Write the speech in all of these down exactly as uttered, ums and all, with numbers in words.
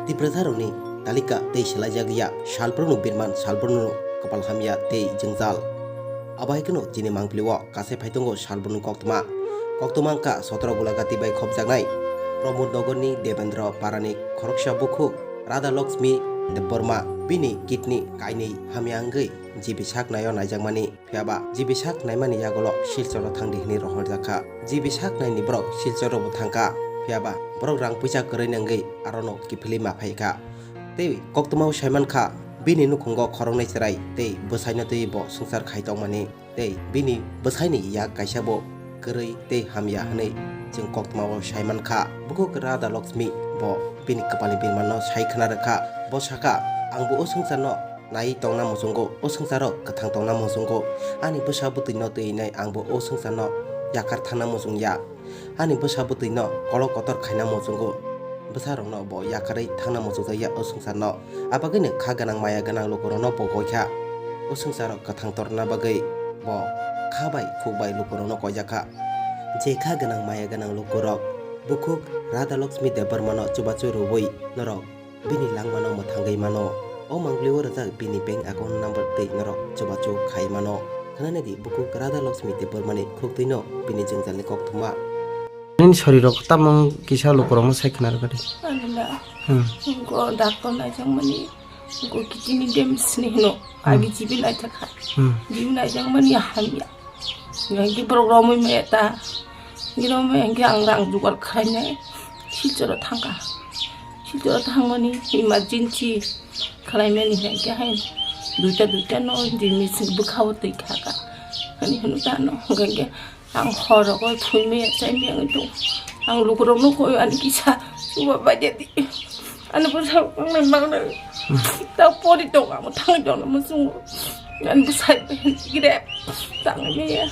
Tiprasarokni talika tei selaijak ya salbrumno birman, salbrumno kwpal hamya tei jwngjal. Abo hai kheno chini mangpili o kasai phai tongo salbrumni koktwma. Koktwma wngkha Sotro Gulagati bai khopjaknai Pramod Nagarni Debendra Parani khoroksa bukhuk Radha Lakshmi Debbarma. Bini kidney kainwi hamya wngwi G B sak naio naijakmani. Phiyaba G B sak naimani yagulo Silchoro thangdi hwnwi rohorjakha. G B sak naini borok Silchoro bo thangkha. Phiyaba borok rang puisa kwrwi nangwi arono kiphilwi ma phaikha. Tei koktwmao saimankha, bini nukhungo khoroknwi chwrai tei bwsaino twiwi bo swngchar khai tongmani. Tei bini bwsaini yak kaisa bo kwrwi tei hamya hwnwi chwng koktwmao saimankha. Bukhuk Radha Lakshmi bo bini kwpalni birmanno sai khna rwkha. Bo sakha, "Ang bo o swngcharno naiwi tongna muchungo, o swngcharo kwthang tongna muchungo. Ani bwsa bwtwino twiwi nai ang bo o swngcharno yakar thangna muchungya. Ani bwsa bwtwino kolok kotor khaina muchungo. Bwsarokno bo yakarwi thangna muchungjakya o swngcharno. Abagwino kha gwnang maya gwnang lukurokno bo koikha. O swngcharo kwthang torna bagwi bo kha bai khuk bai lukurokno koijakha." Je kha gwnang maya gwnang lukurok, bukhuk Radha Lakshmi Debbarmano chubachu rwui norok bini langmano mwthangwi mano. O mangpili o rwjak bini bank account number tei norok chubachu khai mano. Khwnanai di bukhuk Radha Lakshmi Debbarmani khuk twino bini jwngjalni koktwma. Nini sorirok tamo kisa lukurokno sai khna rwkha di. Ani ba. Hmm. Ko doctor naijakmani, ko kidney damage ni hino. Hmm. Agi G B naithakha. Hmm. G B naijakmani hamya. Gangki borok romwi maya ta. Gini romwi hwnkhe ang rang jugar khlainai. Silchoro thangkha. Silchoro thangmani emergency khlaimani hwnkhe hai duita duita no jimit bwkhao twi khaka. Ani hwnwi kha ano hwnkhe ang hor rogo thwi maya chai maya wngwi tongo. Ang lukurokno koi ani kisa chuba baide di. Ani bwsa mangnai mangnai. Ta pori tongo, amo thangwi tongna muchungo. Ani bwsa gire tangwi maya.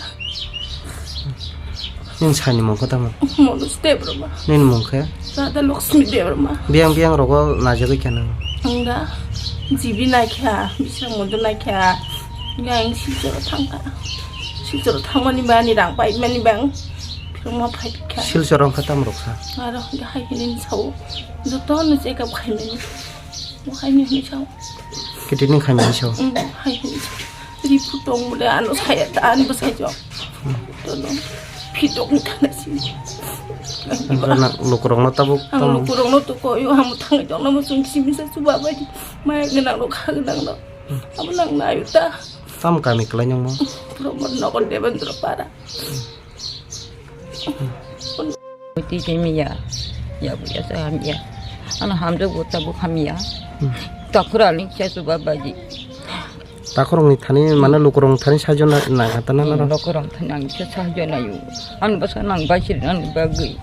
Nini saini mung khe tamo? Manoj Debbarma. Nini mung khe? Radha Lakshmi Debbarma. Biyang biyang rogo naijagwi kha nang? Ang da G B naikha, bisrang mondo naikha. Yang Silchoro thangkha. Silchoro thangmani ba ani rang paimani bang. Phirma phaikha. Silchoro wngkha tamo roksa? Aro hai hini sao. Jotono check up khaimani. Bo hai hini sao. Kidney khaimani sao? Mm, hai hini sao. Report tong bole ano saya ta an bwsai jo. Tono. Phitok ni thana si. Ang lukurokno tabuk ang tamo. Lukurokno to ko yo ham thang jong na mo sung si misa chuba bai. Mai gwnang no kha gwnang no. Abo nang na yu ta. Tam kami kwlai nang mo? Pramod Nagar Debendra Para. Twi twi maya, ya buya sa hamya. Ano hamjak bo tabuk hamya. Hmm. Takhura ni kisa chuba baji. Takhurokni thani mane lukurokni thani saijo na, na, na, na, na. Lukurok thani ang kisa saijo nayo. Ang bwsa nang bai siri nang bagwi.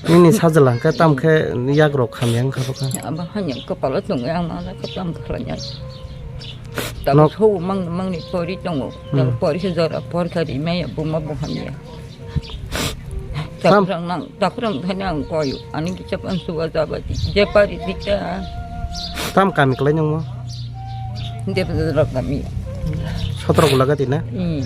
Nini sajla hwnkhe tamo khe yakrok hamya wngkha bwkha? Abo hanya kwpalo tongo, ang ma khe tamo khlainai. Tabuk nok- sobo mang, mangni pori tongo. Hmm. Pori se jora por kha ri maya buma bo hamya. Tam- Takhurang nang, takhurang thani ang koyo. Ani kisa pan suwa jabati. Je pari dikta. Tam kami kwlai nangmo? Debra kami. Sotro Gulagati na? Hmm.